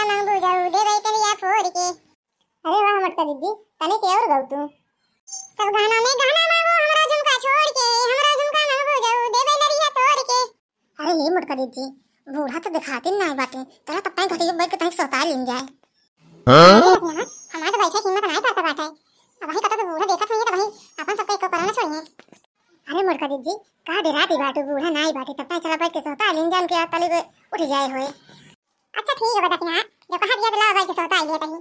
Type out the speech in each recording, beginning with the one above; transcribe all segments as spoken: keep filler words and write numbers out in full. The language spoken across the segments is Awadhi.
मांगबू जाऊ देबै कलिया फोड़ के। अरे वाह मोटका दीदी, तनी के और गाऊ तू। सब गहना में गहना मांगो हमरा झुमका छोड़ के, हमरा झुमका मांगबू जाऊ देबै लरिया तोड़ के। अरे हे मोटका दीदी, बूढ़ा तो दिखाते नाहीं बाटे, तोरा तब तक घटिया बैठ के तनी सोता लीन जाए। हाँ? अरे बकला, हमार तो बैठे हिम्मत नाहीं करता बाटे। अब वही कतो तो बूढ़ा देखत होइए तो वही अपन सबका एको परा न छोड़िए। अरे मोटका दीदी, का डेराती बाटू, बूढ़ा नाहीं बाटे, तब तक चला बैठ के सोता लीन जाए, उनके हाथ तले पे उठ जाए होए। अच्छा ठीक है बदकिना, जो कहा दिया तो ला बैठ के सोता लिए तही।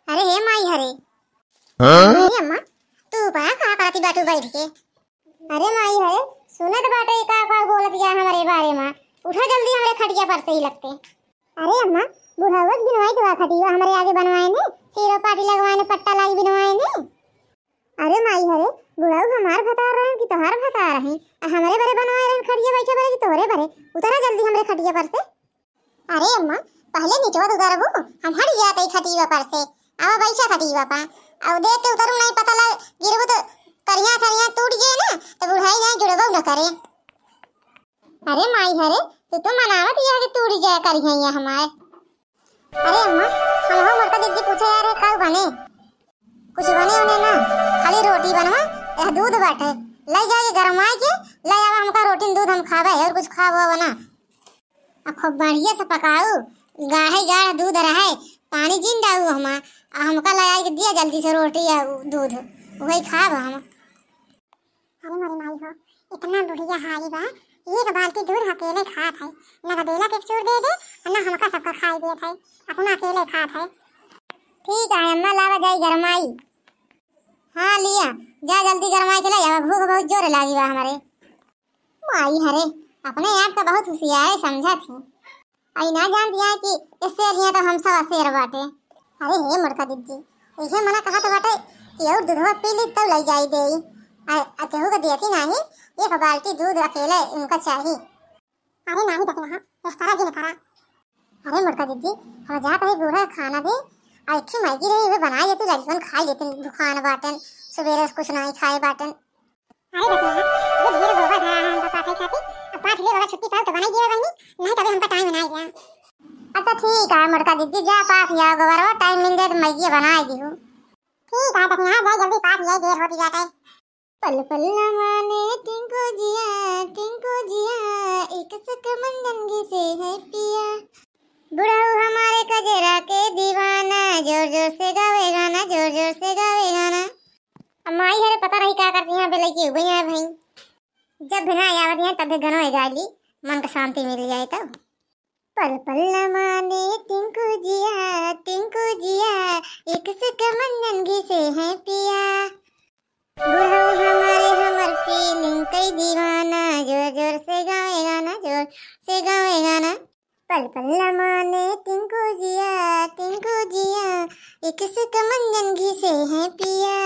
अरे हे माई हरे। हाँ? अरे अम्मा, तू बड़ा का करती बाटू बैठ के? अरे माई हरे, सुनत बाटे का का बोलत या हमरे बारे में। उठो जल्दी हमरे खटिया पर से ही लगते। अरे अम्मा, बुढ़ावत बिनवाई के बा खटिया हमरे आगे बनवाए ने, सीरो पाटी लगवाए ने, पट्टा लागी बिनवाए ने। अरे माई हरे, बुढ़ऊ हमार भतार रहन कि तोहार भतार रही? आ हमरे बरे बनवाए रहन खटिया बैठे बरे कि तोहरे बरे? उतरा जल्दी हमरे खटिया पर से। अरे अम्मा, पहले निचवा उतरबू, हम हट जात ई खटिया पर से। आवा बैठा खटिया पा। अब देख के उतरू नहीं पता लग गिरबू तो करिया सरिया टूट जाए ना, तो बुढ़ाई जाए जुड़बो न करे। अरे माई हरे, तू तो मनावत यह कि टूट जाए करिया हमारे। अरे अम्मा, हम हो मोटका दीदी पूछे यार, का बने? कुछ बने उन्हें ना, खाली रोटी बनवा, यह दूध बाटे, ले जाके गरमाए के, ले आवा हमका रोटी दूध हम खावे, और कुछ खावा बना। आ खूब बढ़िया से पकाऊ, गाढ़े गाढ़ दूध रहे, पानी जिन डाऊ हमा, आ हमका ले आए के दिया जल्दी से रोटी या उ दूध, वही खाब हम। अरे मोरी माई हो, इतना बुढ़िया हाली बा, एक बाल्टी दूध अकेले खात है, न गदेला के चूर दे दे, और न हमका सबका खाई देत है, अपना अकेले खात है। ठीक है अम्मा, लावा जाई गरमाई। हाँ लिया, जा जल्दी गरमाई के ले आवा, भूख बहुत जोर लागी बा हमारे। माई हरे, अपने आप का बहुत होशियार है समझा थी। आई ना जानती है कि इससे लिया तो हम सब असेर बाटे। अरे हे मोटका दीदी, इहे मना कहत बाटे कि और दूधवा पी ली तब लई जाई देई। आ, आ केहू के देती नाही, एक बाल्टी दूध अकेले उनका चाही। अरे नाही बकला, इस तरह जिन करा। अरे मोटका दीदी, हम जात रही बूढ़ा खाना दे, आ एक ठे मैगी रही, वे बनाई देती, लड़कन खाई लेती, भुखान बाटन, सुबेरे से कुछ नाही खाए बाटन। अरे बकला, ये ढेर गोबर धरा है हमका पाथे खाती, अब पाथ ले बगल छुट्टी पाओ तो बनाई दियो बहनी, नहीं तबे हमका टाइम ना गया। अच्छा ठीक है मोटका दीदी, जा पाथ ले आओ गोबरवा, टाइम मिल जाए तो मैगी बनाई दियो। ठीक है बकला, जा जल्दी पाथ ले, देर होती जाता है। पल पल न माने टिंकू जिया, टिंकू जिया, एक सक मंजन घिसे है पिया। बुढ़ऊ हमारे कजरा के दीवाना, जोर जोर से गावे गाना, जोर जोर से गावे गाना। अब माई हरे पता नहीं का करती हैं, बेलई की उबई हैं भाई। जब भी ना आवत हैं तब भी गनो गाली, मन का शांति मिल जाए तब। पल पल न माने टिंकू जिया, टिंकू जिया, एक सक मंजन घिसे है पिया। बुढ़ऊ हमारे हमर फीलिंग कई दीवाना, जोर जोर से गावे गाना, जोर से गावे गाना। पल पल न माने टिंकू जिया, टिंकू जिया, एक सक मंजन घिसे है पिया।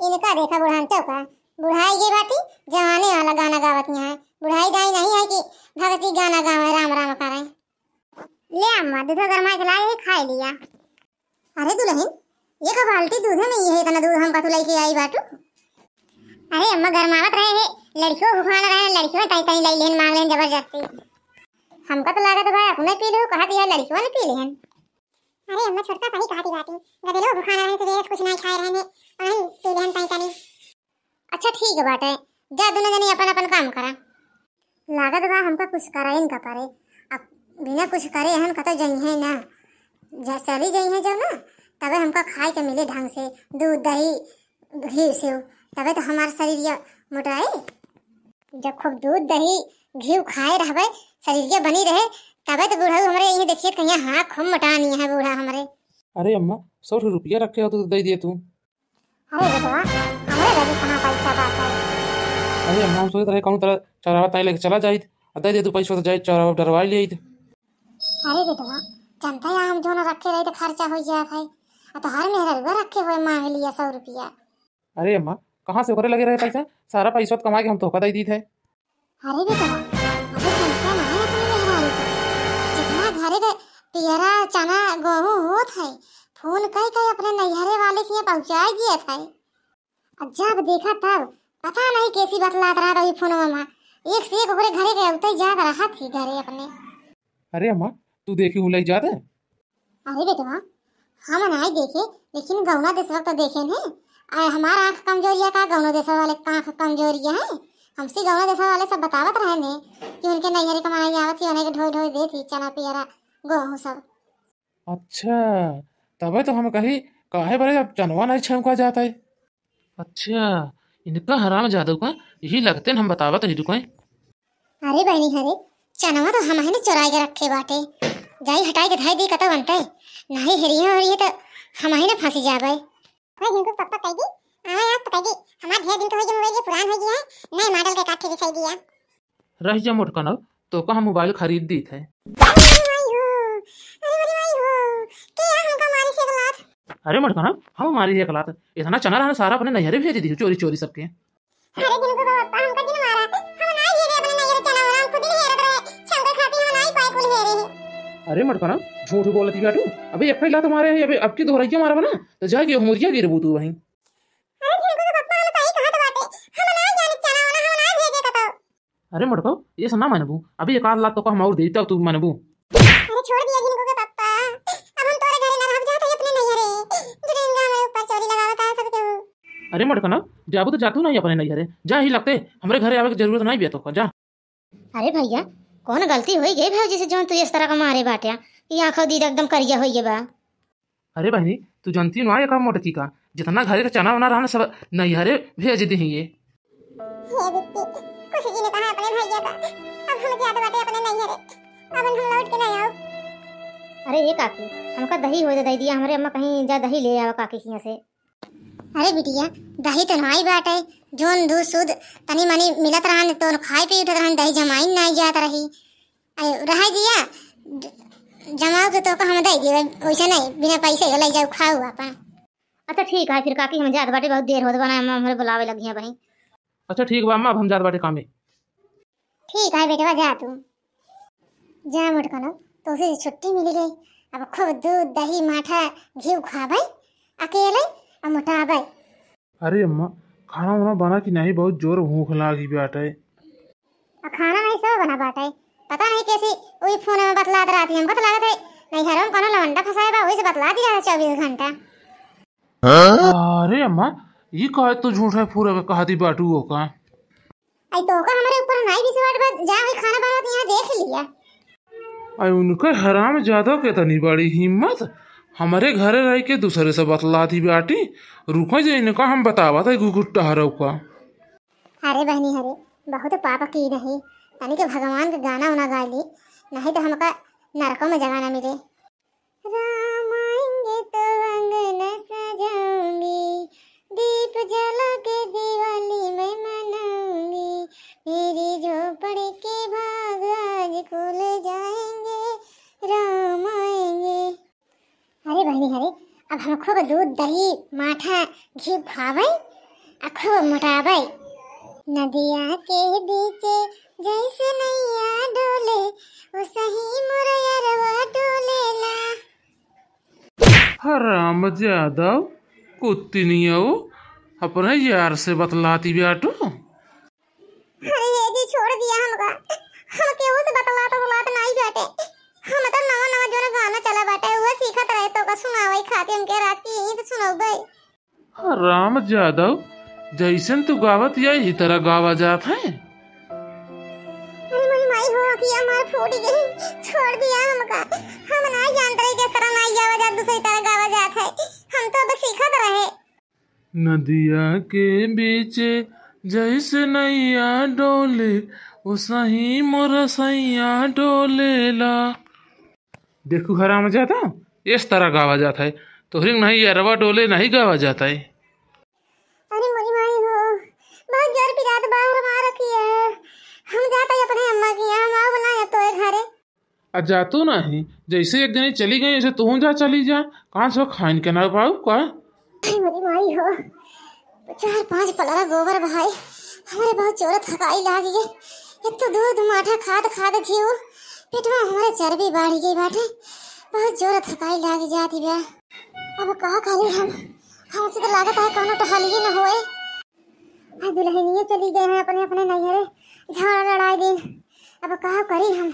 इनका देखा बुढ़ान चौका, बुढ़ाई गई बाटी, जवानी वाला गाना गावत यहाँ है। बुढ़ाई दाई नहीं है कि भगती गाना गावे, राम राम करे। ले अम्मा, दूधो गरमाए के लाए है, खाए लिया। अरे दुलहिन, एक बाल्टी दूधे में ये है, इतना दूध हमका तू लेके आई बाटू। अरे अम्मा, गरमावत रहे है, लड़कियों भुखान रहे, लड़कियों ताई ताई लाई लेन, मांग लेन जबरदस्ती। हमका तो लागत भाई अपने पी लो, कहा दिया लड़कियों ने पी लेन। अरे अम्मा, छोटका सही कहती बाटी, गदेलो भुखान रहे, सुबह से कुछ नहीं खाए रहे ने, अहन पी लेन ताई तानी। अच्छा ठीक बाटे, जा दोनों जनी अपन अपन काम करा। लागत बा हमका कुछ कराइन का परे। अब बिना कुछ करे हम कतौ जइहे ना, जा चली जइहे जब ना, तबे हमका खाए के मिले ढंग से दूध दही घी सेव, तबे तो हमार शरीर ये मोटाए। जब खूब दूध दही घी खाए रहबे, शरीर ये बनी रहे, तबे तो बूढ़ा हमरे यही देखिए कहिया हाँ खूब मोटानी है बूढ़ा हमरे। अरे अम्मा, सौ रुपया रखे हो तो दे दिए तू। अरे बेटवा, हमरे लगे कहाँ पैसा बाटे? अरे अम्मा, हम सोचत रहे कौनो तरह चौराहा ताई लेके चला जाइत, आ दे दे तू पैसा तो जाइत चौराहा डरवाई लेइत। अरे बेटवा, जनता या हम जोन रखे रही तो खर्चा हो जात है, आ तोहार मेहररुआ रखे हुए मांग लिया सौ रुपया। अरे अम्मा, कहाँ से ओकरे लगे रहे पैसा? सारा पैसा तो कमा के हम तोहका दे दीत है। अरे बेटवा, अबे चिंता ना है अपने मेहरारू के। जितना घरे के पियरा चना गेहूं होत है, फोन कई कई अपने नैहरे वाले के यहाँ पहुँचाई दियत है। और जब देखा तब पता नहीं कैसी बतलात रहा था फोनवा में। एक से एक ओकरे घरे के उतई जात रहा थी घरे अपने। अरे अम्मा, तू देखी हूँ लई जात है? अरे बेटवा, हम नाई देखे, लेकिन गौना देशवा तो देखे ने। आ हमार आँख कमजोरिया का, गौना देशवा वाले का आँख कमजोरिया है? हमसे गौना देशवा वाले सब बतावत रहे ने कि उनके नैहरे कमाई आवत ही, उन्हें के ढोई ढोई देत ही चना पियरा, गेहूँ सब। अच्छा, तबे तो हम कही, काहे बरे अब चनवा नहीं छौंका जात है। अच्छा, इनका हराम जादू का यही लगते न हम बतावत रही दुकान। अरे बहनी, हरे चनवा तो हम ही ने चुराई के रखे बाटे, जाई हटाई के धाई दी कतौ बनते, नहीं हेरिया हो रही है तो हम ही ने फंसी जाबे। अरे झिनको पप्पा कह दी, आवे आप तो कह दी, हमार ढेर दिन के हो गए, मोबाइल ये पुरान हो गया है, नए मॉडल के काठी बिछाई दिया। रह जा मोटकनऊ, तोका हम मोबाइल खरीद दीत है। अरे माई हो, अरे मेरी माई हो, के यार हमका मारी से गलात। अरे मोटकनऊ, हम मारी से गलात, इतना चना रहन सारा अपने नैहरे भेज दी चोरी चोरी सबके। अरे झिनको का पप्पा हमका दिन मारा, हम ना ये रे अपने नैहरे चना वाला, हम खुद ही हेरत रहे, छौंका खाती हम ना ही पाए कुल हेरे है। अरे मोटकनऊ, झूठ बोलती बाटू, अबे एक ही लात मारे है, अबे अब की दोहराइया मारा बना, तो जाके हुमरिया गिरबू तू वहीं। अरे झिनको के पप्पा हम सही कहत बाटे, हम ना जाने चना वाला, हम ना भेजे कतौ। अरे मोटको, ये सब ना मानबू, अभी एक आध लात तोका हम और देई तब तू मानबू। अरे छोड़ दिया झिनको के पप्पा, अब हम तोरे घरे ना रहब, जात है अपने नैहरे। दुनिया हमारे ऊपर चोरी लगावत है सब केहू। अरे मोटको ना, जाबू तो जातू नहीं अपने नैहरे, जा ही लगते, हमरे घरे आवे की जरूरत नहीं बिया तोका, जा। अरे भैया, कौन गलती होई गई भौजी से जौन तू इस तरह का मारे बाट्या कि आँखों दीदा एकदम करिया होई गई बा। अरे बहनी, तू जानती ना एका मोटकी का, जितना घरे का चना वना रहन सब नैहरे भेज दी ये। हे बिट्टी, खुशी जी ने कहा अपने भैया का, अब हम जात बाटे अपने नैहरे, अब हम लौट के ना आओ। अरे ये काकी, हमका दही हो दे दिया, हमरे अम्मा कहीं जा दही ले आवा काकी हियाँ से। अरे बिटिया, दही तो नाई बाटे, जोन दूध सूध तनी मनी मिलत रहन तो खाए पी उठत रहन, दही जमाइन नाई जात रही। अरे रह दिया, ज-, जमाओ के तोका हम दे दिए, वैसे नहीं बिना पैसे के ले जाओ खाओ अपन। अच्छा ठीक है फिर काकी, हम जात बाटे, बहुत देर होत बना, अम्मा हमरे बुलावे लगी हैं बहिन। अच्छा ठीक बा अम्मा, अब हम जात बाटे कामे। ठीक है बेटवा, जा तू। जा मोटकनो, तोसे छुट्टी मिली गई। अब खूब दूध, दही, माठा, घी खाबे, अकेले अब मोटाबे। अरे अम्मा, खाना वाना बना कि नहीं? बहुत जोर भूख लागी बाटे। आ खाना नहीं सब बना बाटे। पता नहीं कैसी वही फोन में बतलात रहती, हमको तो लागत है नैहरों में कोनो लवंडा फंसाए बा, वही से बतलाती रहे चौबीस घंटा। अरे अम्मा, ई काहे तू झूठा पूरा के कहती बाटू हो का? आई तो का हमरे ऊपर नाई विश्वास बा, जा वही खाना बनावत यहाँ देख लिया। आई उनकर हराम जादा के तनी बड़ी हिम्मत, हमरे घरे रह के दूसरे से बतलाती बाटी। रुको जे इनका हम बतावत है गुगुट्टा हरऊ का। अरे बहनी हरे, बहुत पाप की नहीं, तनी के भगवान के गाना उना गा ली, नहीं तो हमका नरकों में जगह ना मिले। राम आएंगे तो अंगना सजाऊंगी, दीप जला के दिवाली मैं मनाऊंगी, मेरी झोपड़ी के भाग आज खुल जाएंगे, राम आएंगे। अरे बहनी हरे, अब हम खूब दूध, दही, माठा, घी खावे, आ खूब मोटावे। नदिया के बीचे जैसे नैया डोले, ओ सही मोर यरवा डोलेला। हराम जादव, कुत्ती नहीं हो, अपने यार से बतलाती बाटू। अरे ये जी छोड़ दिया हमका, हम केहू से बतलात उतलात नाई बाटे। हम तो नवा नवा जोन गाना चला बाटे, उहे सीखत रहे तो का सुनावे खातिर हमके रात की यहीं तो सुनौबे। हराम जादव, जैसन तू गावत या यही तरह गावा जात है। अरे मोरी माई हो, अखिया हमार फूट गई, छोड़ दिया हमका। हम नाई जानत रहे कि इस तरह नाई गावा जात, दूसरी तरह गावा जात है। हम तो बस सीखत रहे। नदिया के बीचे जैसे नैया डोले, ओ सही मोर सैया डोलेला। देखू हराम जाता, इस तरह गावा जाता है, तोहरी नहीं यरवा डोले नहीं गावा जाता है। अरे मोरी माई हो, बहुत जोर पिरात बाहर मार रखी है। हम जाता ही अपने अम्मा के यहाँ, हम आओ ना तोरे घरे। आ जातू नाही, जैसे एक जनी चली गई, ऐसे तू जा चली जा। कहाँ से खाइन के ना पाऊ का? अरे मोरी माई हो, चार पांच पलरा गोबर भाई, हमरे बहुत जोर थकाई लाग गई। एक तो दूध माठा खाद खाद घीव, पेटवा हमरे चर्बी बढ़ गई बाटे, बहुत जोर थकाई लाग जाती बा। अब का करी हम, हमसे तो लागत है कोनो टहलिए न होए। आ दुल्हनिया चली गए हैं अपने अपने नैहरे, झगड़ा लड़ाई दिन। अब का करी हम,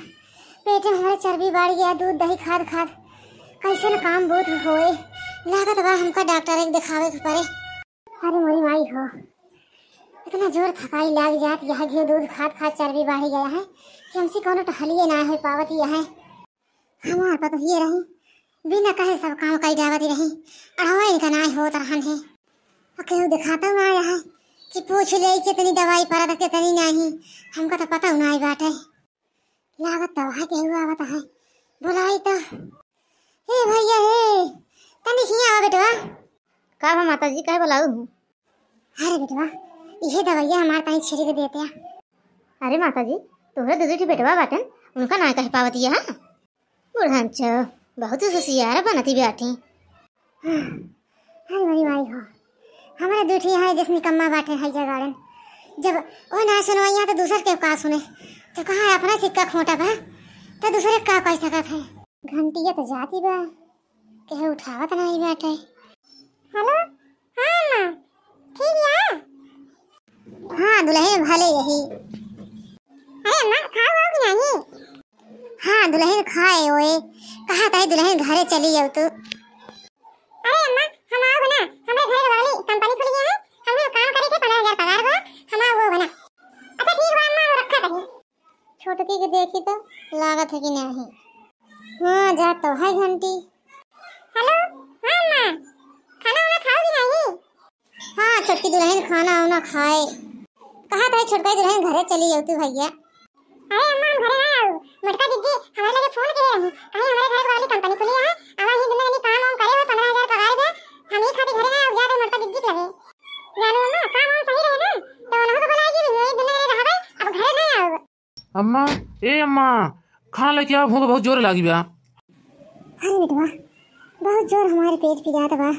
पेट में हमारे चर्बी बढ़ गया, दूध दही खाद खाद। कैसन काम बहुत होए, लागत बा हमका डॉक्टर एक देखावे के पड़े। अरे मोरी माई हो, इतना जोर थकाई लाग जात, यह घी दूध खात खात चर्बी बढ़ी गया है कि हमसे कौनो टहलिए ना हो पावत यह है। हमार पतोहिए रही, बिना कहे सब काम कई जावत रही, अढ़वा इनका ना होत रहन है। और केहू दिखाता ना आया है कि पूछ ले कितनी दवाई परत कितनी नहीं, हमका तो पता ना बाटे। लागत तो है केहू आवत है, बुलाई तो। हे भैया हे, तनी हियाँ आवा बेटवा। का बा माता जी, काहे बुलाऊ हूँ? अरे बेटवा, इहे दवाइया हमार ताई छिड़क देते। अरे माता जी, तोहरे दू दू ठे बेटवा बाटन, उनका ना कह पावत यहाँ। बुढ़ान चो, बहुत होशियार बनती बाटी। हाँ, अरे मोरी माई हो, हमारे दू ठे यहाँ जैसे निकम्मा बाटे है जगाड़न। जब वो ना सुनवैया तो दूसर के का सुने, तो कहाँ अपना सिक्का खोटा बा, तो दूसरे का कह सकत है। घंटिया तो जाती बा, केहू उठावत नहीं बाटे। हेलो, हाँ अम्मा, ठीक है। हाँ दुलहिन, भले यही। अरे अम्मा, खाओ हो कि नहीं? हाँ दुलहिन, खाए ओए। कहा ताई दुलहिन घरे चली जाओ तू। अरे अम्मा, हम आओ ना, हमारे घर वाली कंपनी खुल गया है, हम लोग काम करे थे, पन्द्रह हजार पगार हुआ, हम आओ वो बना। अच्छा ठीक बा अम्मा, हम रखा कहीं। छोटकी के देखी तो लागत है कि नहीं। हाँ, जा तो है घंटी। हेलो, हाँ अम्मा, खाना वाना खाओ कि नहीं? हाँ, छोटकी दुलहिन खाना वाना खाए। कहा था छोटका दुलहिन घरे चली जाओ तू भैया। अरे अम्मा, हम घरे ना आओ, मोटका दीदी हमारे लगे फोन करे रही, कहीं हमारे घर वाली कंपनी खुली है, अब ही दुनिया जनी काम वाम करे हो, पन्द्रह हजार पगार दे, हम ही खातिर घरे ना आओ, जा दे मोटका दीदी के लगे। जानू अम्मा, काम वाम सही रहे ना, तो उन्हों को बुलाएगी भी, ये दुनिया जनी रहबे, अब घरे ना आओ। अम्मा, ए अम्मा, खाना लेके आओ, भूख बहुत जोर लागी बा। अरे बेटवा, बहुत जोर हमारे पेट पिरात बा,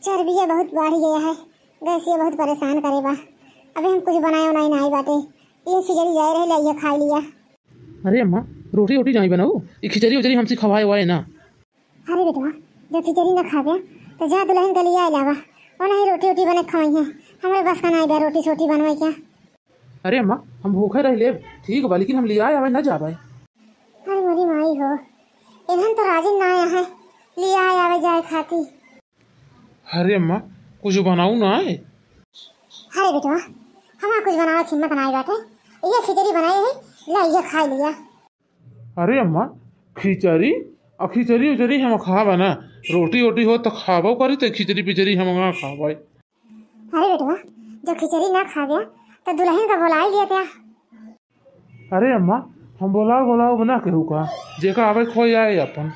चर्बिया बहुत बढ़ गया है, गैसिया बहुत परेशान करे बा। अबे हम कुछ बनाए उनाए नाई बाटे, ये खिचड़ी जाए रहे, लइया खाई लिया। अरे अम्मा, रोटी वोटी जाई बनाऊ, ये खिचड़ी उचड़ी हमसे खवाए वाए ना। अरे बेटवा, जो खिचड़ी ना खाबे तो जा दुलहिन के लिया लावा, वो नहीं रोटी वोटी बने खवाई है, हमारे बस का नाई बा रोटी सोटी बनवाई क्या। अरे अम्मा, हम भूखे रह लेब, ठीक बा, लेकिन हम लियाए आवे ना जाबे। अरे मोरी माई हो, इन्हन तो राजी ना आया है लियाए आवे जाए खाती। अरे अम्मा, कुछ बनाऊ ना है। अरे बेटवा, हमार कुछ बनावे की हिम्मत ना आई बाटे, ये खिचड़ी बनाई है, ला ये खा लिया। अरे अम्मा, खिचड़ी? आ खिचड़ी उचड़ी हम खाबा ना, रोटी वोटी हो तो खाबो करी, तो खिचड़ी पिचड़ी हम ना खाबे। अरे बेटवा, जो खिचड़ी ना खाबे तो दुलहिन का बोलाई लिया त्या। अरे अम्मा, हम बोलाओ बोलाओ बना केहू का, जेका आवे खोई आए अपन।